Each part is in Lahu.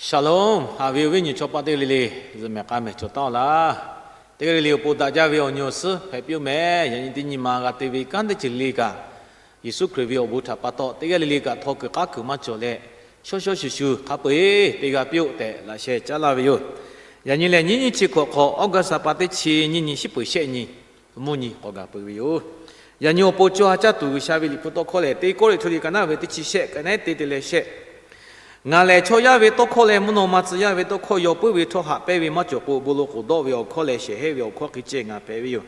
Shalom, haꞈ ve awˬ viˉ awˬ nyi chaw paˆ teˇ g'aˇ le le, zuhꞈ mehˍ k'a mehˍ cawˬ taˉ-oˬ laˇ. Teˇ g'aˇ le le awˬ pon daꞈ jaˇ ve awˬ nyi awˬ suhˉ hpehꞈ piˇ-oˆ mehˍ. Yaꞈ nyi teˇ nyi ma g'a te ve kanˉ teˇ ceuˬ le kaꞈ, Yeˍsuˆ Hkriꞈ ve awˬ bon htaꞈ pa taw teˇ g'aˇ le le kaꞈ htaw kuiˬ k'aˉ kuiˬ maˇ cawˬ leh, shaw shaw shuˍ shuˍ hk'a peu-eˬ te g'a piˇ-oˆ tehꞈ laꞈ sheh caˉ laˇ ve yoˬ. Yaꞈ nyi lehˬ, nyiˇ nyiˇ chi hkawꞈ hk'awꞈ, August ha pa teˇ chi nyiˇ nyi shiˉ peuˬ shehˆ nyi, mvuhˇ nyi k'awꞈ gaˬ peuˬ ve yoˬ. Yaꞈ nyi awˬ pon caw ha caˇ tuˬ G'uiˬsha ve liꞈ hpu tawˇ hkawˇ lehˬ, Teˇ Kawˇrenˍhtuˆ liꞈ ka naˉ ve teˇ chi shehˆ ka nehˉ te te leh shehˆ. Ngaˬ lehˬ chaw yaˇ ve tawˇ hkawˇ leh mvuhˇ naw ma tcuh yaˇ ve tawˇ hkawˇ yaw puiˉ ve htawˇ haꞈ pehnˇ ve maˇ cawˬ k'o, bon lo k'oˍ dawˆ ve awˬ hkawˇ leh shehˍ hehnˇ ve awˬ hkawˇ hk'e ceh ngaˬ hpehꞈ ve yoˬ.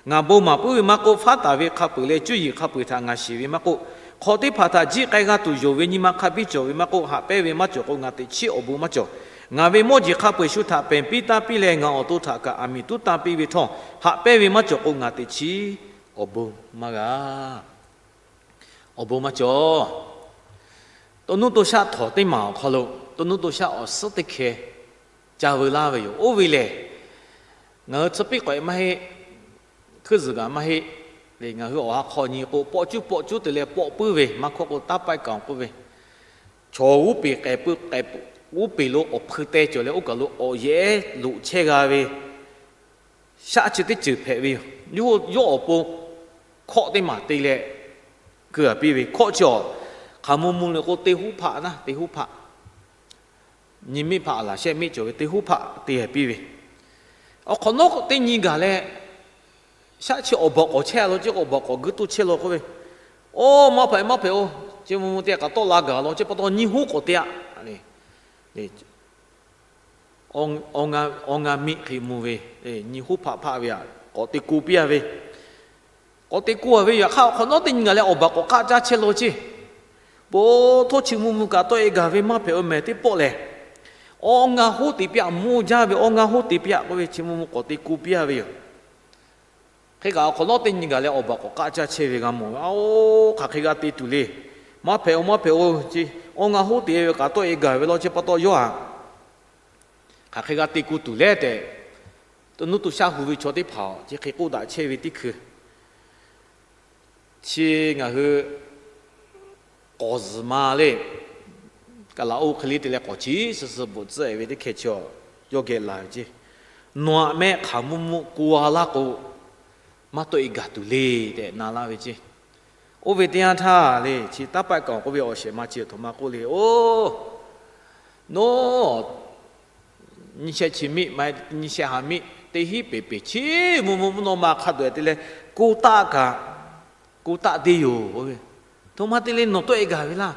Ngaˬ bon maˍ puiˉ ve maˇ k'oˆ, faˉ taˍ ve hk'a peu-eˬ leh cuˇ yiˍ hk'a peu-eˬ htaꞈ ngaˬ shiˍ ve maˇ k'oˆ, hk'awꞈ teˇ hpaˍ htaꞈ jiˆ k'ai g'a tuˬ yonˍ ve nyi ma hk'a biˇ cawˬ ve maˇ k'oˆ, haꞈ pehnˇ ve maˇ cawˬ k'o ngaˬ teꞈ chiˉ awˬ bon maˇ cawˬ. Ngaˬ ve mawˇ jeˬ hk'a peu-eˬ shu htaꞈ pehˬ piˇ taˇ piˇ leh, ngaˬ awˬ to htaꞈ kaꞈ aˬ miˍ tuˉ taˇ piˇ ve htawˇ, haꞈ pehnˇ ve maˇ cawˬ k'o ngaˬ teꞈ chiˉ awˬ bon maˇ g'a. Awˬ bon maˇ cawˬ. To nuˇ to shaˆ htawnˍ teˇ maˬ awˬ hk'aw lo, to nuˇ to shaˆ awˬ suhˉ teˇ hkeh ca veu laˇ ve yoˬ. Oˇ ve lehˬ, ngaˬ hui tcuh piˇ k'awꞈ-e maˇ heˆ, hkuiˇ zuhˬ gaˬ maˇ heˆ. Ngaˬ hui awˬ ha hk'aw nyi k'o, pawˆ cuˉ pawˆ cuˉ te leh pawˆ puiˉ ve, maˇ hkawˇ k'o taˇ paiˇ kaꞈ awˬ k'oˆ ve, chaw g'uˇ peˬ k'ehˬ pui k'ehˬ, g'uˇ peˬ lo awˬ hpui teh cawˬ leh oˇ kaˬ lo awˬ yehˉ loꞈ chehˇ g'a ve shaˆ chi teˇ ceuˬ hpehꞈ ve yoˬ. Yawˇ awˬ pon hkawˆ teˇ maˬ te leh keu-a piˇ ve, hkawˆ chi awˬ hk'aˬ mvuh mvuh le k'o, teˇ huˉ hpaˆ naˉ, teˇ huˉ hpaˆ, nyi miˆ hpaˆ laˬ shehˆ miˆ cawˬ ve teˇ huˉ hpaˆ te-a piˇ ve, awˬ hk'awꞈ nawˉ teˇ nyi gaˬ leh, shaˆ chi awˬ bawꞈ k'awꞈ chehˇ-a law ceˇ, awˬ bawꞈ k'awꞈ guˇ tuˇ chehˇ law k'oˆ ve, Oˇ, maˇ hpehꞈ, maˇ hpehꞈ-oˬ, chi mvuh mvuh te k'aꞈ tawˆ la gaˬ law ceˇ pa taw nyiˇ huˉ k'awꞈ te-a. Awˬ nga miˆ hk'e mvuh ve, nyiˇ huˉ hpaˆ hpaˆ ve aꞈ k'awꞈ te ku piˇ-a ve, k'awꞈ te ku-a ve yoˬ. Yaꞈ hk'aˇ awˬ hk'awꞈ nawˉ teˇ nyi gaˬ leh awˬ bawꞈ k'awꞈ k'aˆ caˇ chehˇ law ceˇ. Bon htaˇ chi mvuh mvuh kaꞈ tawˆ-e gaˬ ve maˇ hpehꞈ-oˬ mehˍ teˇ pawˆ lehˬ, awˬ nga hoˉ te piˇ-a, mvuh jaˇ ve awˬ nga hoˉ te piˇ-a k'oˆ ve, chi mvuh mvuh k'awꞈ te ku piˇ-a ve yoˬ. Hk'e kaꞈ awˬ hk'awꞈ nawˉ teˇ nyi gaˬ leh awˬ bawꞈ k'awꞈ k'aˆ caˇ chehˇ ve g'a mawˬ ve, Oˇ, hk'aˬ hk'e g'a te tuˬ le. Maˇ hpehꞈ-oˬ, maˇ hpehꞈ-oˬ, chi awˬ nga hoˉ te ve kaꞈ tawˆ-e gaˬ ve law ceˇ pa taw yawˇ aꞈ hk'aˬ hk'e g'a te ku tuˬ le tehꞈ, to nuˇ to shaˆ hu ve chaw teˇ hpaˍ-oˬ, chi hk'e k'oˆ daꞈ chehˇ ve teˇ hkui, chi ngaˬ hui k'awˍ zuhˬ ma le, kaˍ laˍ oˇ hk'e le te leh k'awˍ chi suh suh bvuhꞈ tcuhˉ-e ve teˇ hkeh chi-a, yawˇ geh laˬ ve ceˇ. Nawˬ aꞈ mehˆ hk'aˬ mvuhˇ mvuhˇ ku-a laˇ k'o, maˇ tawˆ-e gaˬ tuˬ le tehꞈ na laˇ ve ceˇ. Oˇ ve teˇ yanˇ htaˇ le, chi taˇ paiˇ kaꞈ awˬ k'oˆ ve awˬ shehˍ ma chi aˬ htoꞈ ma k'oˆ le, Oˇ, nawˬ nyiˇ shehˆ chi miˆ maˇ heˆ, nyiˇ shehˆ ha miˆ teˇ hinˉ peˍ peˍ chi mvuh mvuh mvuhˇ naw ma hk'a dawꞈ-e te leh, ko taˆ kaꞈ, ko taˆ deˇ yoˬ. Aˬ htoꞈ ma te le nawˬ tawˆ-e gaˬ ve laˇ.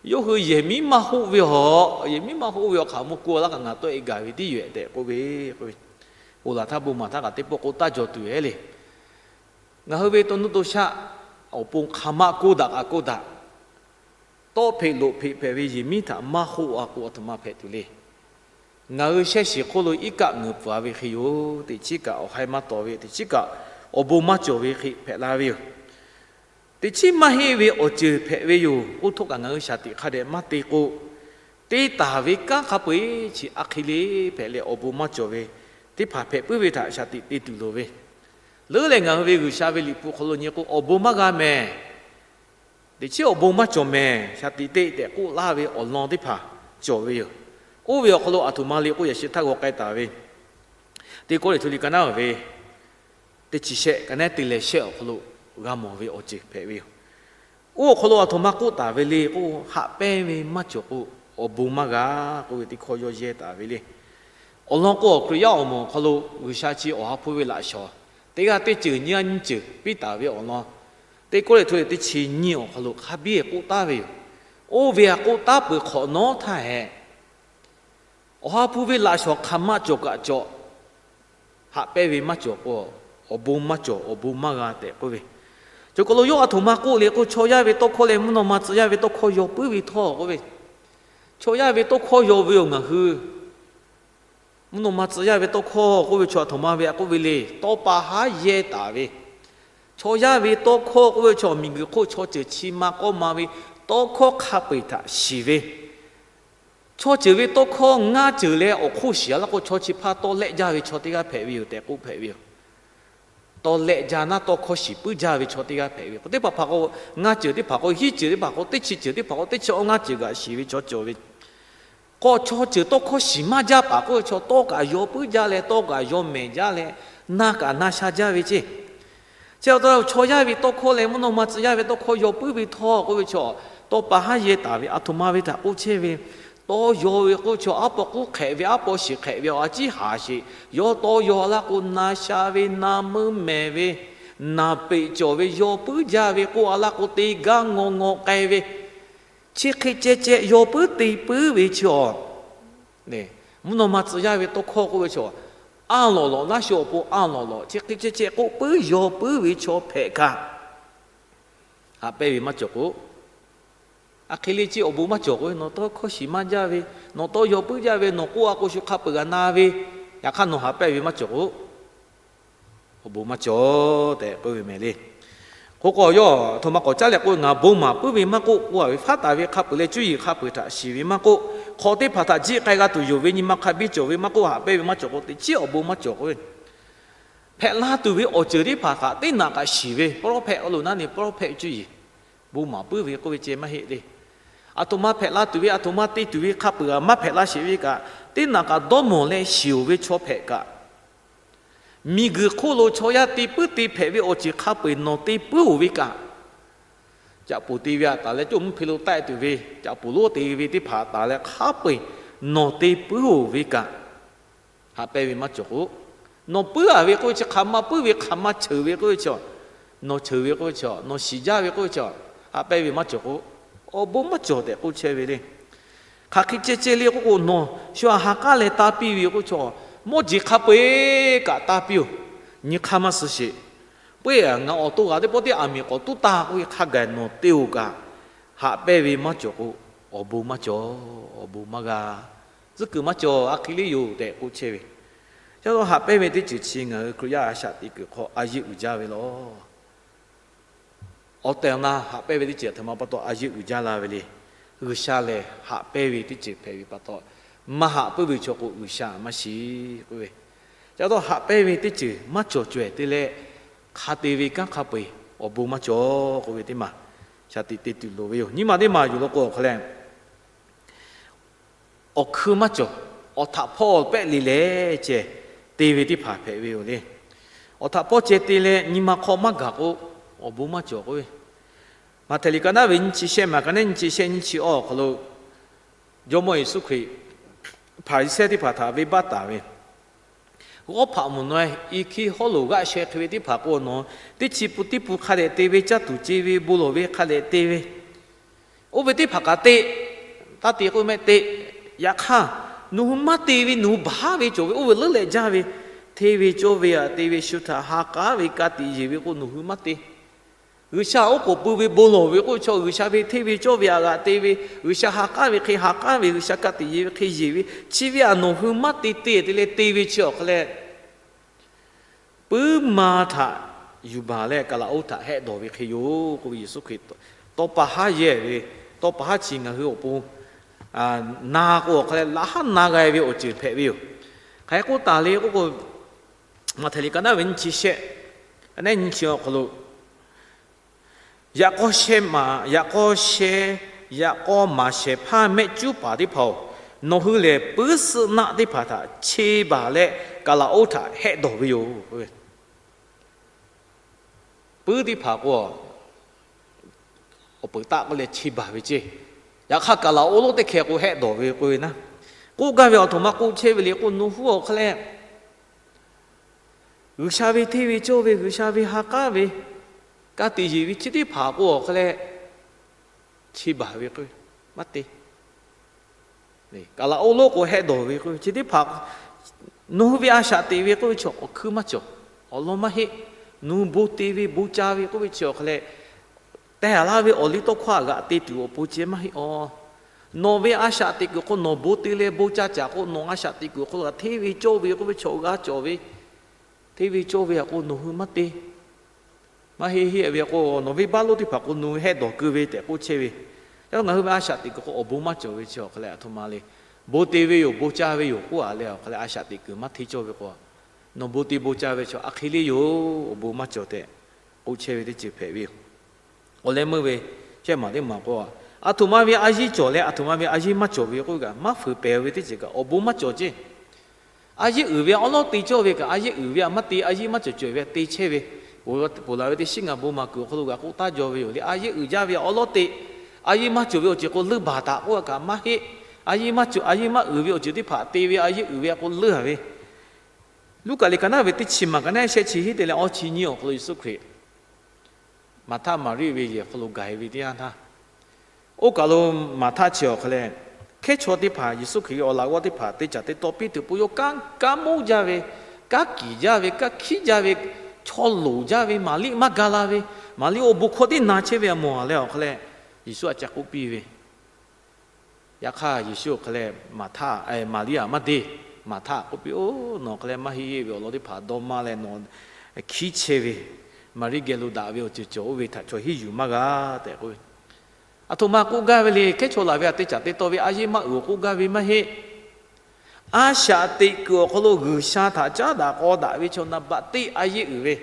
Yawˇ hui yehˬ miˉ maˇ hoˆ ve awˬ, yehˬ miˉ maˇ hoˆ ve awˬ hk'aˬ mvuhˇ ku-a laˇ kaꞈ ngaˬ tawˆ-e gaˬ ve tiˉ yoˬ-e tehꞈ k'oˆ ve, k'oˆ ve, oˬ laˬ htaˇ bon maˍ htaˇ kaꞈ teˇ pawˆ k'o taˇ jaw tuˬ-e le. Ngaˬ hui ve to nuˇ to shaˆ awˬ pon hk'aˬ ma ko daꞈ kaꞈ ko daꞈ, tawˆ hpeꞈ loꞈ hpeꞈ hpehꞈ ve yehˬ miˉ htaꞈ maˇ hoˆ-a k'o aˬ htoꞈ ma hpehꞈ tuˬ le. Ngaˬ hui shehˇ shiˍ hk'oˆ lo iˉ kaˆ ngeuˍ pfuhˍ-a ve hk'e yoˬ. Teꞈ chiˉ kaꞈ awˬ haiˉ maˇ tawˍ ve, teꞈ chiˉ kaꞈ awˬ bon maˇ cawˬ ve hk'e hpehꞈ la ve yoˬ. Teꞈ chiˉ maˇ heˆ ve awˬ ceuˬ hpehꞈ ve yoˬ. Oˇ htaˇ kaꞈ ngaˬ hui shaˍ tiꞈ hk'a dehꞈ maˇ te k'o, te taˍ ve kanˉ hk'a peu-eˬ chi a hk'e le hpehꞈ leh awˬ bon maˇ cawˬ ve teˇ hpaˍ hpehꞈ puiˉ ve htaꞈ shaˍ tiꞈ te tuˬ loˍ ve, leuˉ leh ngaˬ hui ve G'uiˬsha ve liꞈ hpu hk'aw lo nyi k'o, awˬ bon maˇ g'a mehˍ. Teꞈ chiˉ awˬ bon maˇ cawˬ mehˍ, shaˍ tiꞈ te tehꞈ k'oˆ laˇ ve awˬ lawn teˇ hpaˍ cawˬ ve yoˬ. Oˇ ve awˬ hk'aw lo aˬ htoꞈ ma le k'oˆ, yaꞈ shi htaˇ g'aw k'ai taˍ ve, Teˇ Kawˇrenˍhtuˆ liꞈ ka naˉ ve teˇ chi shehˆ ka nehˉ te leh shehˆ awˬ hk'aw lo g'a mawˬ ve awˬ ceuˬ hpehꞈ ve yoˬ. Oˇ awˬ hk'aw lo aˬ htoꞈ ma k'oˆ taˍ ve le k'o, haꞈ pehnˇ ve maˇ cawˬ k'o, awˬ bon maˇ g'a k'oˆ ve teˇ hkawˇ yawˇ yehˇ taˍ ve le. Awˬ lawn k'o, awˬ Hkriꞈ yaˇ awˬ moˍ awˬ hk'aw lo G'uiˬsha chi awˬ ha hpu ve laꞈ shawˍ teˇ g'aˇ teˇ ceuˬ nyiˇ g'aˇ nyiˇ ceuˬ piˇ taˍ ve awˬ lawn, Teˇ Kawˇrenˍhtuˆ teˇ chi nyiˇ awˬ hk'aw lo hk'a biˇ k'oˆ taˉ ve yoˬ. Oˇ ve aꞈ k'oˆ taˉ peuˬ hk'awꞈ nawˉ htaˇ hehꞈ, awˬ ha hpu ve laꞈ shawˍ hk'aˬ ma cawˬ kaꞈ cawˬ, haꞈ pehnˇ ve maˇ cawˬ k'o, awˬ bon maˇ cawˬ, awˬ bon maˇ g'a tehꞈ k'oˆ ve. Cawˬ kaˬ lo yawˇ aˬ htoꞈ ma k'oˆ le k'o, chaw yaˇ ve tawˇ hkawˇ leh mvuhˇ naw ma tcuh yaˇ ve tawˇ hkawˇ yaw puiˉ ve htawˇ k'oˆ ve, chaw yaˇ ve tawˇ hkawˇ yaw ve awˬ ngaˬ hui mvuhˇ naw ma tcuh yaˇ ve tawˇ hkawˇ k'oˆ ve chaw aˬ htoꞈ ma ve aꞈ k'oˆ ve le. Tawˇ pa haˉ yehˇ taˍ ve, chaw yaˇ ve tawˇ hkawˇ k'oˆ ve chaw miˬguiˬ hk'oˆ chaw ceuˬ chi ma k'awˇ ma ve tawˇ hkawˇ hk'a peu-eˬ htaꞈ shiˍ ve, chaw ceuˬ ve tawˇ hkawˇ ngaˇ ceuˬ leh awˬ hk'oˆ shiˍ-a laˇ k'o, chaw chi hpaˇ tawˇ lehˆ jaˇ ve chaw teˇ g'aˇ hpehꞈ ve yoˬ tehꞈ k'oˆ hpehꞈ ve yoˬ. Tawˇ lehˆ jaˇ naˉ tawˇ hkawˇ shiˍ puiˉ jaˇ ve chaw teˇ g'aˇ hpehꞈ ve yoˬ. Teˇ hpaˍ hpaˍ k'o, ngaˇ ceuˬ teˇ hpaˍ k'o, hiˉ ceuˬ teˇ hpaˍ k'o, teˇ chi ceuˬ teˇ hpaˍ k'o, teˇ chi awˇ ngaˇ ceuˬ g'aꞈ shiˍ ve chaw cawˬ ve, K'awꞈ chaw ceuˬ tawˇ hkawˇ shiˍ maˇ jaˇ paˍ k'oˆ ve chaw, tawˇ kaꞈ yaw puiˉ jaˇ leh tawˇ kaꞈ yaw mehˍ jaˇ leh, na kaꞈ na sha jaˇ ve ceˇ. Chi pa taw chaw yaˇ ve tawˇ hkawˇ leh mvuhˇ naw ma tcuh yaˇ ve tawˇ hkawˇ yaw puiˉ ve htawˇ k'oˆ ve chaw, tawˇ pa haˉ yehˇ taˍ ve aˬ htoꞈ ma ve htaꞈ k'oˆ chehˇ ve, tawˇ yaw ve k'oˆ ve chaw, aˉ paw k'uˉ hk'ehꞈ ve, aˉ paw shiˍ hk'ehꞈ ve, a ciˉ haˍ sheˍ yawˇ tawˇ yaw laˇ k'o, na sha ve, na meuˇ mehˍ ve, naˬ peꞈ cawˬ ve, yaw puiˉ jaˇ ve k'oˆ a laˇ k'o, te gaˇ ngaw ngaw k'ai ve, chi hk'e ceh ceh yaw puiˉ te puiˉ ve chaw, mvuhˇ naw ma tcuh yaˇ ve tawˇ hkawˇ k'oˆ ve chaw, a lawꞈ lawꞈ laˇ shu awˬ pon a lawꞈ lawꞈ chi hk'e ceh ceh k'oˆ puiˉ yaw puiˉ ve chaw hpehꞈ kaꞈ, haꞈ pehnˇ ve maˇ cawˬ k'o, a hk'e le chi awˬ bon maˇ cawˬ k'o, nawˬ tawˇ hkawˇ shiˍ maˇ jaˇ ve, nawˬ tawˇ yaw puiˉ jaˇ ve, nawˬ k'oˆ a k'o shu hk'a peuˬ g'a na ve, yaꞈ hk'aˇ nawˬ haꞈ pehnˇ ve maˇ cawˬ k'o, awˬ bon maˇ cawˬ tehꞈ k'oˆ ve mehˍ le. K'o k'o yawˇ aˬ htoꞈ ma k'awꞈ caˉ leh k'oˆ ve, ngaˬ bon maˍ puiˉ ve maˇ k'oˆ, k'oˆ a ve faˉ taˍ ve hk'a peuˬ leh cuˇ yiˍ hk'a peuˬ htaꞈ shiˍ ve maˇ k'oˆ, hk'aw teˇ hpaˍ htaꞈ jiˆ k'ai g'a tuˬ yonˍ ve nyi ma hk'a biˇ cawˬ ve maˇ k'oˆ, haꞈ pehnˇ ve maˇ cawˬ k'o, teꞈ chiˉ awˬ bon maˇ cawˬ k'o, hpehꞈ la tuˬ ve awˬ ceuˬ teˇ hpaˍ htaꞈ teˇ naꞈ kaꞈ shiˍ ve, prophet awˬ lo naˉ ne prophet cuˇ yiˍ bon maˍ puiˉ ve k'oˆ ve ceh maˇ heˆ le. Aˬ htoꞈ ma hpehꞈ la tuˬ ve, aˬ htoꞈ ma te tuˬ ve hk'a peuˬ a maˇ hpehꞈ la sheˍ ve kaꞈ, teˇ naꞈ kaꞈ dawˇ mawˬ leh shiˍ oˬ ve chaw hpehꞈ kaꞈ, miˬguiˬ hk'oˆ lo chaw yaˇ te puiˉ te hpehꞈ ve awˬ ceuˬ hk'a peu-eˬ nawˬ te puiˉ oˬ ve kaꞈ, caꞈ poˍ te ve htaꞈ taˍ leh coˇ mvuhˇ hpe lo taˆ tuˬ ve, caꞈ poˍ lonˉ te ve teˇ hpaˍ taˍ leh hk'a peu-eˬ nawˬ te puiˉ oˬ ve kaꞈ, haꞈ pehnˇ ve maˇ cawˬ k'o, nawˬ puiˉ a ve k'oˆ ve chi hk'aˬ ma puiˉ ve, hk'aˬ ma cheuˬ ve k'oˆ ve chi, nawˬ cheuˬ ve k'oˆ ve chi, nawˬ shiˍ jaˇ ve k'oˆ ve chi, haꞈ pehnˇ ve maˇ cawˬ k'o, awˬ bon maˇ cawˬ tehꞈ k'oˆ chehˇ ve le. Hk'aˬ hk'e ceh ceh le k'oˆ k'o, nawˬ shu a ha k'aˉ leh tanˇ piˇ ve k'oˆ ve chi, mawˇ jeˬ hk'a peu-eˬ kaꞈ tanˇ piˇ oˬ. Nyi hk'aˇ maˇ suh sheˍ. Peuˬ, ngaˬ awˬ to g'aꞈ teˇ pawˆ teˇ aˬ miˍ k'awꞈ tuˉ taˇ k'oˆ ve hk'a gaˬ nawˬ te oˬ kaꞈ, haꞈ pehnˇ ve maˇ cawˬ k'o, awˬ bon maˇ cawˬ, awˬ bon maˇ g'a. Tcuhˉ kuiˬ maˇ cawˬ, a hk'e le yoˬ tehꞈ k'oˆ chehˇ ve. Chi pa taw haꞈ pehnˇ ve teˇ ceuˬ chi ngaˬ hui Hkriꞈ yaˇ a shaꞈ teꞈ kuiˬ hk'aw a yeˇ uiˍ jaˇ ve law. Awˬ tehˬ awˬ na haꞈ pehnˇ ve teˇ ceuˬ aˬ htoꞈ ma pa taw a yeˇ uiˍ jaˇ la ve le. G'uiˬsha lehˬ haꞈ pehnˇ ve teˇ ceuˬ hpehꞈ ve pa taw, maˇ haꞈ puiˉ ve chaw k'o G'uiˬsha maˇ shiˍ k'oˆ ve. Chi pa taw haꞈ pehnˇ ve teˇ ceuˬ maˇ cawˬ cawehˬ te leh, hk'a te ve kanˉ hk'a peu-eˬ awˬ bon maˇ cawˬ k'oˆ ve teˇ maˬ shaˍ tiꞈ te tuˬ loˍ ve yoˬ. Nyiˇ maˬ teˇ maˬ yuˬ lo k'o awˬ hk'aw leh, awˬ hkui maˇ cawˬ, awˬ htaꞈ hpawˇ pehˆ le leh ceh te ve teˇ hpaˍ hpehꞈ ve yoˬ le. Awˬ htaꞈ hpawˇ ceh te leh nyi ma hk'aw maˇ gaˬ k'o, awˬ bon maˇ cawˬ k'oˆ ve. Maꞈhtehˍ liꞈ ka naˉ ve nyiˇ chi shehˆ maˬ ka naˉ nyiˇ chi shehˆ nyiˇ chi awˬ awˬ hk'aw lo, Jawˇmawˇ Yeˍsuˆ Hkriꞈ Hpaˍriˍsehˇ teˇ hpaˍ htaꞈ venˇbaˆ taˍ ve, g'awˇ hpaꞈ moˍ naw e, i hkiˇ hawˉ loˍ g'aˆ sheh hk'e ve teˇ hpaˍ k'o, nawˬ teˇ chi pun teˇ pun hk'a dehꞈ te ve, caˇ tuˬ ce ve, bon lawˬ ve hk'a dehꞈ te ve, oˇ ve teˇ hpaˍ kaꞈ te, taˇ te k'oˆ mehˆ te. Yaꞈ hk'aˇ, nawˬ hui maˇ te ve, nawˬ hui baˬ ve cawˬ ve oˇ ve leuˉ leh jaˇ ve, hteˇ ve cawˇ ve aꞈ te ve, shu htaꞈ ha k'aˉ ve, ka tiꞈ yeˬ ve k'o nawˬ hui maˇ te. G'uiˬsha oˉ k'oˍ pui ve bon lawˬ ve k'oˆ ve chaw, G'uiˬsha ve hteˇ ve cawˇ ve aꞈ g'aꞈ te ve, G'uiˬsha ha k'aˉ ve hk'e ha k'aˉ ve, G'uiˬsha ka tiꞈ yeˬ ve hk'e yeˬ ve, chi ve aꞈ nawˬ hui maˇ te te te leh te ve chi awˬ hk'aw leh, puiˉ ma htaꞈ yuˬ baˬ leh kaˍlaˍoˆ htaꞈ hehˆ dawˬ ve hk'e yoˬ k'oˆ ve Yeˍsuˆ Hkriꞈ tawˇ pa haˉ yehˇ ve, tawˇ pa haˉ chi ngaˬ hui awˬ pon na k'o awˬ hk'aw leh laꞈ haˉ na g'a ve awˬ ceuˬ hpehꞈ ve yoˬ. Hk'aˬ hk'e k'oˆ taˍ le k'oˆ k'o, Maꞈhtehˍ liꞈ ka naˉ ve nyiˇ chi shehˆ, ka naˉ nyiˇ chi awˬ hk'aw lo, yaꞈ k'aw sheh maˍ, yaꞈ k'aw sheh, yaꞈ k'aw maˍ shehˍ hpaˇ mehˆ cuˉ paˍ teˇ hpaˍ-oˬ, nawˬ hui lehˬ puiˉ suhˆ naˆ teˇ hpaˍ htaꞈ cheˇ baˬ leh kaˍlaˍoˆ htaꞈ hehˆ dawˬ ve yoˬ. Puiˉ teˇ hpaˍ k'o, awˬ peuˬ taˆ k'oˆ leh cheˇ baˬ ve ceˇ. Yaꞈ hk'aˇ kaˍlaˍoˆ lonˉ teˇ hkeh k'o hehˆ dawˬ ve k'oˆ ve naˉ, k'oˆ gaˇ ve aˬ htoꞈ ma k'oˆ chehˇ ve le k'o, nawˬ hui awˬ hk'aw leh G'uiˬsha ve hteˇ ve cawˇ ve, G'uiˬsha ve ha k'aˉ ve, ka tiꞈ yeˬ ve chi teˇ hpaˍ k'o awˬ hk'aw leh cheˇ baˬ ve k'o, maˇ te. Kaˍlaˍoˆ lonˉ k'o hehˆ dawˬ ve k'o, chi teˇ hpaˍ nawˬ hui ve a shaꞈ teꞈ ve k'oˆ ve chaw awˬ hkui maˇ cawˬ, awˬ lawn maˇ heˆ. Nawˬ hui bon te ve bon ca ve k'oˆ ve chi awˬ hk'aw leh, tehˬ laˇ ve awˬ liˇ tawˇ hkawˇ aꞈ g'aꞈ te tuˬ awˬ pon ceh maˇ heˆ awˬ. Nawˬ ve a shaꞈ teꞈ kuiˬ hk'o nawˬ bon te leh bon ca caꞈ k'o, nawˬ a shaꞈ teꞈ kuiˬ hk'o hteˇ ve cawˇ ve k'oˆ ve chaw g'a cawˬ ve, hteˇ ve cawˇ ve aꞈ k'o nawˬ hui maˇ te. Maˇ heˆ heˆ ve k'o, nawˬ venˇbaˆ lonˉ teˇ hpaˍ k'o nawˬ hui hehˆ dawˬ keu ve tehꞈ k'oˆ chehˇ ve. Yaꞈ hk'aˇ ngaˬ hui ve a shaꞈ teꞈ kuiˬ k'o awˬ bon maˇ cawˬ ve chi awˬ hk'aw leh aˬ htoꞈ ma le. Bon te ve yoˬ, bon ca ve yoˬ k'oˆ a leh awˬ hk'aw leh a shaꞈ teꞈ kuiˬ maˇ hteˇ cawˇ ve k'o, nawˬ bon te bon ca ve chaw a hk'e le yoˬ, awˬ bon maˇ cawˬ tehꞈ k'oˆ chehˇ ve teˇ ceuˬ hpehꞈ ve yoˬ. Awˬ leh meuˇ ve shehˆ maˬ teˇ maˬ k'o, Aˬ htoꞈ ma ve a yiˇ cawˬ leh aˬ htoꞈ ma ve a yiˇ maˇ cawˬ ve k'oˆ kaꞈ, maˇ fuiˍ pehˍ ve teˇ ceuˬ kaꞈ awˬ bon maˇ cawˬ ceˇ. A yiˇ uiˍ ve awˉ lawˉ te cawˇ ve kaꞈ, a yiˇ uiˍ ve htaꞈ maˇ te, a yiˇ maˇ cawˬ cawˬ ve htaꞈ te chehˇ ve, ponˬ laˬ ve teˇ shiˉ ngaˬ bon maˍ kuiˬ awˬ hk'aw lo g'a k'oˆ taˉ jaw ve yoˬ le. A yiˇ uiˍ jaˇ ve awˉ lawˉ te, a yiˇ maˇ cawˬ ve awˬ ceuˬ k'o leuˇ baˬ taˍ k'oˆ kaꞈ maˇ heˆ. A yiˇ maˇ cawˬ, a yiˇ maˇ uiˍ ve awˬ ceuˬ teˇ hpaˍ te ve, a yiˇ uiˍ ve k'o leuˇ a ve. Luˉkaꞈ liꞈ ka naˉ ve teˇ chi maˬ ka naˉ shehˆ chi hiˉ te leh awˇ chi nyiˇ awˬ hk'aw lo Yeˍsuˆ Hkriꞈ Maˍhtaˆ Maˍriˆ ve yehˬ hk'aw lo gaˬ e ve teˇ yanˇ htaˇ, oˇ kaˬ lo Maˍhtaˆ chi awˬ hk'a leh, hkehˉ chaw teˇ hpaˍ Yeˍsuˆ Hkriꞈ ve awˬ laꞈ g'awˇ teˇ hpaˍ te caˍ te taw piˇ tuˬ pon yawˇ kanˉ, kanˉ monˇ jaˇ ve, kanˉ kiˍ jaˇ ve, kanˉ hkiˉ jaˇ ve, chaw loˍ jaˇ ve, Maˍriˆ maˇ ga la ve, Maˍriˆ awˬ bon hkawˇ tiˉ na chehˇ ve a mawˬ a leh awˬ hk'a leh, Yeˍsuˆ htaꞈ ca k'oˆ piˇ ve. Yaꞈ hk'aˇ Yeˍsuˆ awˬ hk'a leh Maˍhtaˆ, Maˍriˆ htaꞈ maˇ deˇ. Maˍhtaˆ k'oˆ piˇ, Oˇ, nawˬ hk'a leh maˇ heˆ heˆ ve awˬ lawn teˇ hpaˍ dawˇ maˇ leh nawˬ hkiˉ chehˇ ve, Maˍriˆ geh lo daꞈ ve awˬ ceuˬ cawˬ oˇ ve htaꞈ chaw hiˉ yuˬ maˇ g'a tehꞈ k'oˆ ve. Aˬ htoꞈ ma k'oˆ gaˇ ve le, hkehˉ chaw laˬ ve htaꞈ te caˍ te taw ve a yiˇ maˇ uiˍ k'oˆ gaˇ ve maˇ heˆ. A shaꞈ teꞈ kuiˬ awˬ hk'aw lo G'uiˬsha htaꞈ caˉ daꞈ k'aw daꞈ ve chaw naˍ baꞈ teˇ a yiˇ uiˍ ve,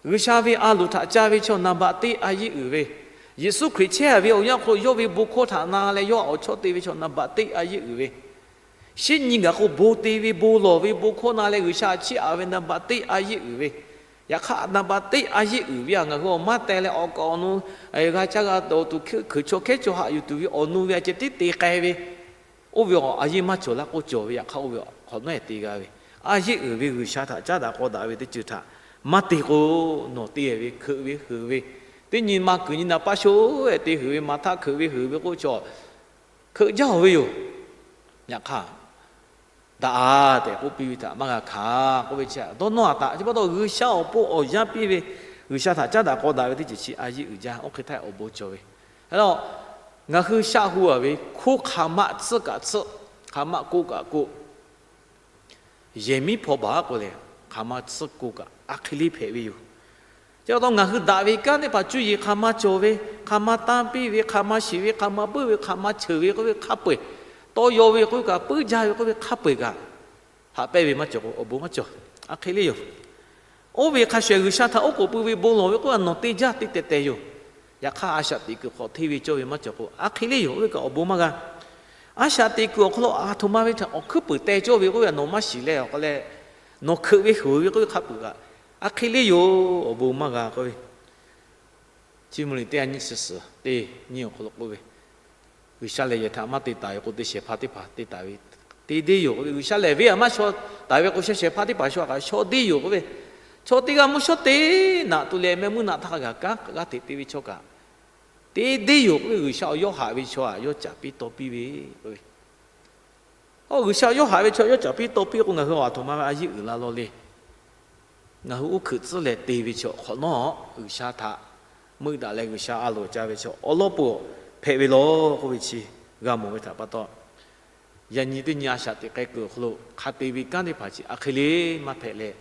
G'uiˬsha ve a loˍ htaꞈ ca ve chaw naˍ baꞈ teˇ a yiˇ uiˍ ve, Yeˍsuˆ Hkriꞈ chehˇ a ve awˬ yanˇ hk'aw lo yawˇ ve bon hkawˇ htaꞈ na leh yawˇ awˬ chawˇ te ve chaw naˍ baꞈ teˇ a yiˇ uiˍ ve, shinˉ nyi gaˬ k'o bon te ve, bon lawˬ ve, bon hkawˇ na leh G'uiˬsha chiˇ aꞈ ve naˍ baꞈ teˇ a yiˇ uiˍ ve, yaꞈ hk'aˇ naˍ baꞈ teˇ a yiˇ uiˍ ve a ngaˬ hui awˬ maˇ teh leh awˬ kaˍ awˬ nu g'a caˇ g'a taw tuˬ hkui chaw hkehˉ chaw haꞈ yuˬ tuˬ ve awˬ nu ve a ceh tiˉ te k'ai ve, oˇ ve a yiˇ maˇ cawˬ laˇ k'o cawˬ ve, yaꞈ hk'aˇ oˇ ve hk'awꞈ nawˉ te g'a ve, a yiˇ uiˍ ve G'uiˬsha htaꞈ caˉ daꞈ k'aw daꞈ ve teˇ ceuˬ htaꞈ maˇ te k'o, nawˬ te ve hkeuꞈ ve heuˬ ve, teˇ nyi ma kuiˬ nyi naˍ paˇ sho-e te heuˬ ve, Maˍhtaˆ hkeuꞈ ve heuˬ ve k'oˆ chaw hkeuꞈ jaˇ-oˬ ve yoˬ. Yaꞈ hk'aˇ daꞈ-a tehꞈ k'oˆ piˇ ve htaꞈ maˇ g'a hkanˍ k'oˆ ve chi, dawˇ nawˇ-a taꞈ chi pa taw G'uiˬsha awˬ pon awˬ yanˇ piˇ ve, G'uiˬsha htaꞈ caˉ daꞈ k'aw daꞈ ve teˇ ceuˬ chi a yiˇ uiˍ jaˇ. Oˇ hk'e htaˇ awˬ bon cawˬ ve, ngaˬ hui shaˆ hu-a ve hkoˇ hk'aˬ ma tsuhˇ kaꞈ tsuhˇ, hk'aˬ ma koˆ kaꞈ koˆ, yehˬ miˉ hpaw baˬ k'o lehˬ, hk'aˬ ma tsuhˇ koˆ kaꞈ a hk'e le hpehꞈ ve yoˬ. Chi pa taw ngaˬ hui daꞈ ve kanˉ teˇ hpaˍ cuˇ yiˍ hk'aˬ ma cawˬ ve, hk'aˬ ma tanˇ piˇ ve, hk'aˬ ma shiˍ ve, hk'aˬ ma puiˉ ve, hk'aˬ ma cheuˬ ve k'oˆ ve hk'a peu-eˬ, tawˇ yaw ve k'oˆ ve kaꞈ, puiˉ jaˇ ve k'oˆ ve hk'a peu-eˬ kaꞈ, haꞈ pehnˇ ve maˇ cawˬ k'o awˬ bon maˇ cawˬ. A hk'e le yoˬ. Oˇ ve hk'a shuˍ shuˍ G'uiˬsha htaꞈ oˉ k'oˍ pui ve bon lawˬ ve k'oˆ ve nawˬ te jaˇ te tehˬ tehˬ yoˬ. Yaꞈ hk'aˇ a shaꞈ teꞈ kuiˬ hk'awꞈ hteˇ ve cawˇ ve maˇ cawˬ k'o a hk'e le yoˬ. Oˇ ve kaꞈ awˬ bon maˇ g'a. A shaꞈ teꞈ kuiˬ awˬ hk'aw lo aˬ htoꞈ ma ve htaꞈ awˬ hkuiˉ puiˍ teh cawˇ ve k'oˆ ve nawˬ maˇ shiˍ leh awˬ hk'a leh, nawˬ hkeuꞈ ve heuˬ ve k'oˆ ve hk'a peu-eˬ kaꞈ, a hk'e le yoˬ, awˬ bon maˇ g'a k'oˆ ve. Chi mvuh liꞈ teˇ a nyi suhˍ suhˍ teˇ nyi awˬ hk'aw lo k'oˆ ve, G'uiˬsha lehˬ yehˬ htaꞈ maˇ te taˍ ve k'o, te shehˍ hpaˇ teˇ hpaˍ te taˍ ve, te deˇ yoˬ k'oˆ ve. G'uiˬsha lehˬ venˇ aꞈ maˇ shaw taˍ ve k'o, shaw shehˍ hpaˇ teˇ hpaˍ shaw kaꞈ shaw deˇ yoˬ k'oˆ ve. Chaw teˇ g'aˇ mvuhˇ shawˉ teˇ naꞈ tuˬ leh mehˆ meuˇ naꞈ htaˇ g'a kaˉ g'aˇ hteꞈ te ve chaw kaꞈ, te deˇ yoˬ k'oˆ ve. G'uiˬsha awˬ yawˇ haꞈ ve chaw aꞈ yawˇ caˍ piˇ taw piˇ ve k'oˆ ve. Oˇ G'uiˬsha yawˇ haꞈ ve chaw yawˇ caˍ piˇ taw piˇ k'o, ngaˬ hui aˬ htoꞈ ma ve a yiˇ uiˍ la law le. Ngaˬ hui uˉ hkeuꞈ tcuhˉ leh te ve chaw hk'awꞈ nawˉ, G'uiˬsha htaꞈ meuˆ daꞈ leh G'uiˬsha a loˍ ca ve chaw awˉ lawˉ peuˬ hpehꞈ ve law k'oˆ ve chi g'a mawˬ ve htaꞈ pa taw, yaꞈ nyi teˇ nyi a shaꞈ teꞈ k'ai kuiˬ awˬ hk'aw lo hk'a te ve kanˉ teˇ hpaˍ chi a hk'e le maˇ hpehꞈ leh,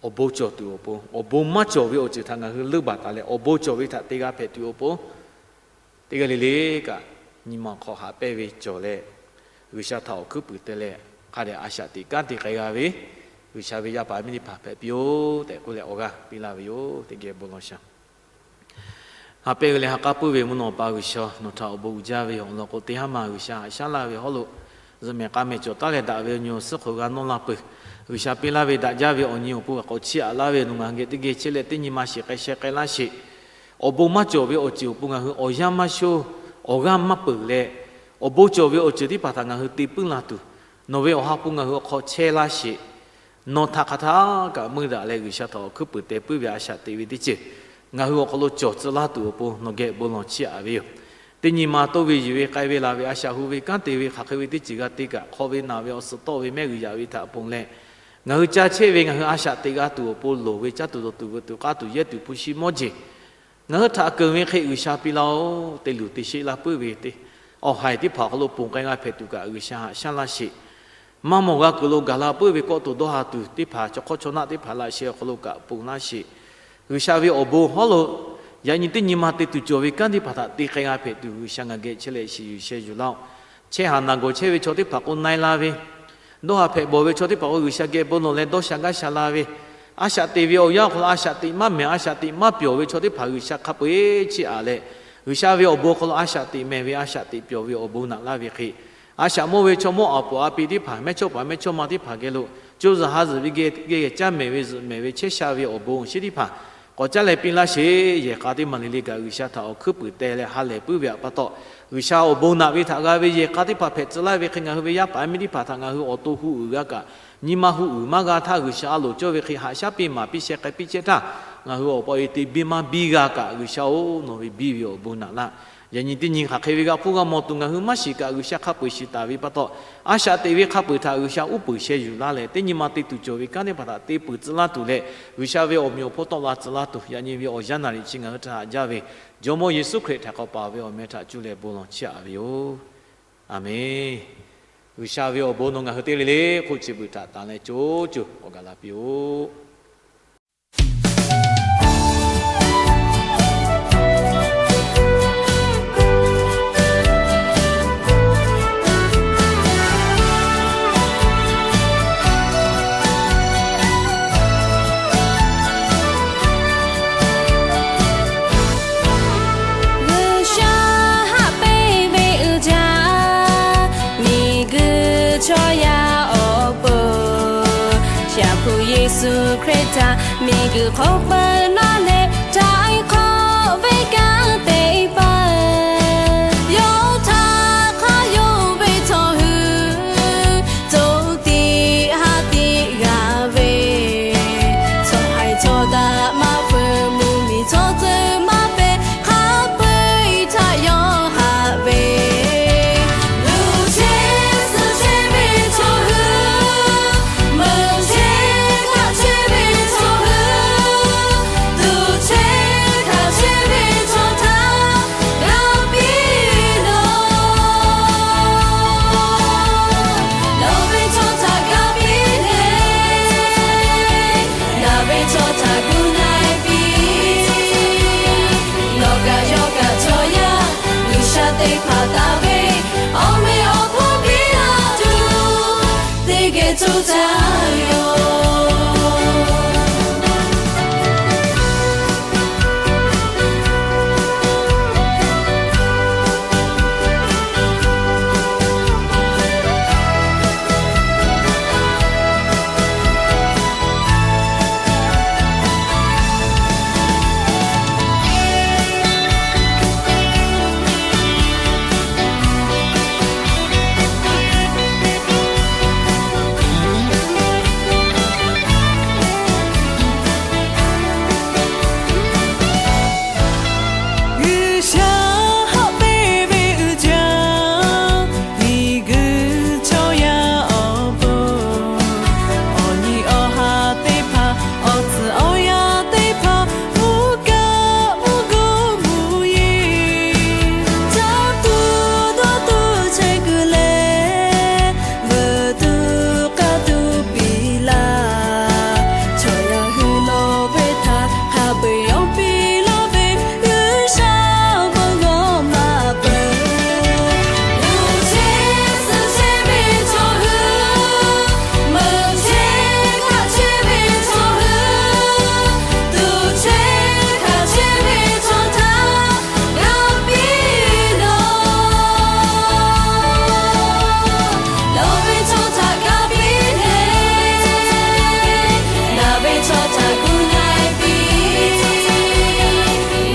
awˬ bon cawˬ tuˬ awˬ pon, awˬ bon maˇ cawˬ ve awˬ ceuˬ htaꞈ ngaˬ hui leuˇ baˬ taˍ leh awˬ bon cawˬ ve htaꞈ te g'a hpehꞈ tuˬ awˬ pon, teˇ g'aˇ le le kaꞈ nyi ma hk'aw haꞈ pehnˇ ve cawˬ leh, G'uiˬsha htaꞈ awˬ hkuiˉ puiˍ te leh, hk'a dehꞈ a shaꞈ teꞈ kanˉ te k'ai g'a ve G'uiˬsha ve yaˇ paˍ miˇ teˇ hpaˍ hpehꞈ piˇ-oˬ tehꞈ k'oˆ leh awˬ g'aˇ piˇ laˇ ve yoˬ. Teˇ geh bon lawˬ shaˍ. Ha pehˇ ve leh ha k'aˉ puiˉ ve mvuhˇ naw pa G'uiˬsha, nawˬ htaꞈ awˬ bon uiˍ jaˇ ve awˬ lawn k'o, teˇ haˉ ma G'uiˬsha haꞈ shaˉ laˇ ve hawˉ lo zuhꞈ mehˍ k'a mehˍ cawˬ taˉ leh daꞈ ve awˬ nyi awˬ suhˉ hk'aw g'a nawˇ la peuˬ. G'uiˬsha piˇ laˇ ve daꞈ jaˇ ve awˬ nyi awˬ pon g'a k'awꞈ chiˇ aꞈ laˇ ve nawˬ ngaˬ hui geh teˇ geh chehˇ leh teˇ nyi ma shiˍ k'ai sheh k'ai laˇ sheˍ. Awˬ bon maˇ cawˬ ve awˬ ceuˬ awˬ pon ngaˬ hui awˬ yanˇ maˇ shonˇ, awˬ g'aˇ maˇ peuˬ leh, awˬ bon cawˬ ve awˬ ceuˬ teˇ hpaˍ htaꞈ ngaˬ hui te puiˉ la tuˬ, nawˬ ve awˬ ha hpu ngaˬ hui awˬ hk'aw chehˇ laˇ sheˍ. Nawˬ htaꞈ hk'aˬ htaˇ kaꞈ meuˇ daꞈ leh G'uiˬsha htaꞈ awˬ hkuiˉ puiˍ te puiˉ ve a shaꞈ teꞈ ve teˇ ceuˬ ngaˬ hui awˬ hk'aw lo cawˬ tcuh laˇ tuˬ awˬ pon nawˬ geh bon lawˬ chiˇ aꞈ ve yoˬ. Teˇ nyi ma toˇ ve yuˬ ve k'ai ve laˬ ve a shaꞈ hu ve kanˉ te ve hk'aˬ hk'e ve teˇ ceuˬ g'a te kaꞈ, hk'aw ve naˬ ve awˬ suhˍ tawˆ ve mehˆ g'uiˬ yaꞈ ve htaꞈ ponˬ leh, ngaˬ hui ca chehˇ ve ngaˬ hui a shaꞈ teꞈ g'a tuˬ awˬ pon loˍ ve caˇ tuˬ dawˬ tuˬ veuꞈ tuˬ k'aˇ tuˬ yehˇ tuˬ hpu shi mawˇ jeˬ ngaˬ hui htaꞈ keunˍ ve hk'e G'uiˬsha piˇ laˇ-oˬ. Te luˬ te sheˆ laˇ puiˉ ve teˇ, awˬ haiˬ teˇ hpaˍ awˬ hk'aw lo ponˬ k'ai g'a hpehꞈ tuˬ kaꞈ G'uiˬsha haꞈ shaˉ laˇ sheˍ. Maˇ mawˬ g'a kuiˬ lo gaˬ la puiˉ ve kawˆ to dawˇ ha tuˬ teˇ hpaˍ, chaw hk'awˇ chaw naˆ teˇ hpaˍ laꞈ sheh awˬ hk'aw lo kaꞈ ponˬ laˇ sheˍ. G'uiˬsha ve awˬ bon hawˉ lo yaꞈ nyi teˇ nyi ma te tuˬ cawˬ ve kanˉ teˇ hpaˍ htaꞈ te k'ai g'a hpehꞈ tuˬ G'uiˬsha ngaˬ geh chehˇ leh shiˍ yuˬ sheh yuˬ laˇ-oˬ. Chehˇ haˍ naˬ gawˬ chehˇ ve chaw teˇ hpaˍ k'o na-e la ve, dawˇ ha hpehꞈ bawˬ ve chaw teˇ hpaˍ k'o G'uiˬsha geh bon lawˬ leh dawˇ sha gaˇ sha la ve, a shaꞈ teꞈ ve awˬ yanˇ awˬ hk'aw lo a shaꞈ teꞈ maˇ mehˍ, a shaꞈ teꞈ maˇ pyawˬ ve chaw teˇ hpaˍ G'uiˬsha hk'a peu-eˬ chiˇ aꞈ leh, G'uiˬsha ve awˬ bon hk'aw lo a shaꞈ teꞈ mehˍ ve, a shaꞈ teꞈ pyawˬ ve awˬ bon naꞈ laˇ ve hk'e, a shaꞈ mawˇ ve chaw mawˇ aˬ poˍ a pi teˇ hpaˍ, mehˇchawˇpaˍ mehˇchawˇma teˇ hpaˍ geh lo co zuhˬ ha zuhˬ ve geh geh caˇ mehˍ ve zuhꞈ mehˍ ve chehˇ sha ve awˬ bon awˬ shinˉ teˇ hpaˍ k'awꞈ caˉ leh piˇ laˇ sheˍ. Yehˬ k'a teˇ maˬ le le kaꞈ G'uiˬsha htaꞈ awˬ hkuiˉ puiˍ teh leh ha lehˬ puiˉ ve pa taw, G'uiˬsha awˬ bon naꞈ ve htaꞈ g'a ve yehˬ k'a teˇ hpaˍ hpehꞈ tcuh laˇ ve hk'e, ngaˬ hui ve yaˇ paˍ yaˇ miˇ teˇ hpaˍ htaꞈ ngaˬ hui awˬ to hu uiˍ g'a kaꞈ, nyi ma hu uiˍ maˇ g'a htaˇ, G'uiˬsha a loˍ cawˇ ve hk'e haꞈ shaˉ piˇ maˍ piˇ sheh k'ai piˇ chehˇ htaˇ, ngaˬ hui awˬ pa e te biˇ maˇ biˇ g'a kaꞈ, G'uiˬsha-oˬ, nawˬ ve biˇ ve awˬ bon naꞈ laˇ. Yaꞈ nyi teˇ nyi hk'aˬ hk'e ve g'a hpuˇ g'a mawˬ tuˬ ngaˬ hui maˇ shiˍ kaꞈ, G'uiˬsha hk'a peu-eˬ shiˍ taˍ ve pa taw, a shaꞈ teꞈ ve hk'a peu-eˬ htaꞈ G'uiˬsha uˉ peunˍ sheh yuˬ laˇ leh, teˇ nyi ma te tuˬ cawˬ ve kanˉ teˇ hpaˍ htaꞈ te peuˬ tcuh laˇ tuˬ leh, G'uiˬsha ve awˬ meꞈ awˬ hponˇ tawˆ la tcuh laˇ tuˬ, yaꞈ nyi ve awˬ yanˇ naˍ riˍ chi ngaˬ hui htaꞈ haꞈ jaˇ ve Jawˇmawˇ Yeˍsuˆ Hkriꞈ htaꞈ k'awꞈ paˍ ve awˬ meh htaꞈ cuˇ leh bon lawˬ chiˇ aꞈ ve yoˬ. Aˍmenˍ. G'uiˬsha ve awˬ bon nawˬ ngaˬ hui teˇ le le hk'oˆ chi beuꞈ htaꞈ tanˍ leh co co k'awꞈ gaˬ la piˇ-oˆ. G'uiˬsha haꞈ pehnˇ ve uiˍ jaˇ, miˬguiˬ chaw yaˇ awˬ pon, Shaˍ hpu Yeˍsuˆ Hkriꞈ htaꞈ miˬguiˬ hk'oˆ peuˬ laˇ leh, htaiˍ hk'awꞈ ve kanˉ te peuˬ. Yawˇ htaꞈ hk'a yonˍ ve chaw hui, co tiꞈ ha tiꞈ g'a ve, chaw haiˬ chaw daꞈ maˇ feu, mvuhˇmiˬ chaw ceuˬ maˇ pehˬ, hk'a peu-eˬ htaꞈ yawˇ haꞈ ve. Luˬ chehˇ suh chehˇ ve chaw hui, meuꞈ chehˇ hkaˆ chehˇ ve chaw hui, tuꞈ chehˇ hkanˍ chehˇ ve chaw htaꞈ g'a piˇ lawˬ. Nawˬ ve chaw htaꞈ g'a piˇ leh, ngaˬ ve chaw htaꞈ gu na-e piˇ. Nawˬ kaꞈ yawˇ kaꞈ chaw yaˇ, G'uiˬsha teˇ hpaˍ taˍ ve awˬ meꞈ awˬ hponˇ piˇ laˇ tuˬ, teˇ geh coˇ caˇ yoˬ. G'uiˬsha haꞈ pehnˇ ve uiˍ jaˇ, miˬguiˬ chaw yaˇ awˬ pon, awˬ nyi awˬ ha teˇ hpaˍ, awˬ tcuhˍ awˬ yanˇ teˇ hpaˍ, mvuhˇ kaˆ mvuhˇ gu mvuhˇ yeˬ, caˇ tuˬ dawˇ tuˬ chehˇ kuiˬ leh, veuꞈ tuˬ k'aˇ tuˬ piˇ laˇ. Chaw yaˇ hui nawˬ ve htaꞈ hk'a peu-eˬ yawˇ piˇ laˇ ve, G'uiˬsha mvuhˇ g'awˇ maˇ peuˬ. Luˬ chehˇ suh chehˇ ve chaw hui, meuꞈ chehˇ hkaˆ chehˇ ve chaw hui, tuꞈ chehˇ hkanˍ chehˇ ve chaw htaꞈ g'a piˇ lawˬ. Nawˬ ve chaw htaꞈ g'a piˇ leh, ngaˬ ve chaw htaꞈ gu na-e piˇ.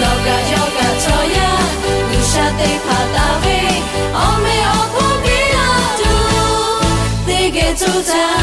Nawˬ kaꞈ yawˇ kaꞈ chaw yaˇ, G'uiˬsha teˇ hpaˍ taˍ ve awˬ meꞈ awˬ hponˇ piˇ laˇ tuˬ, teˇ geh coˇ caˇ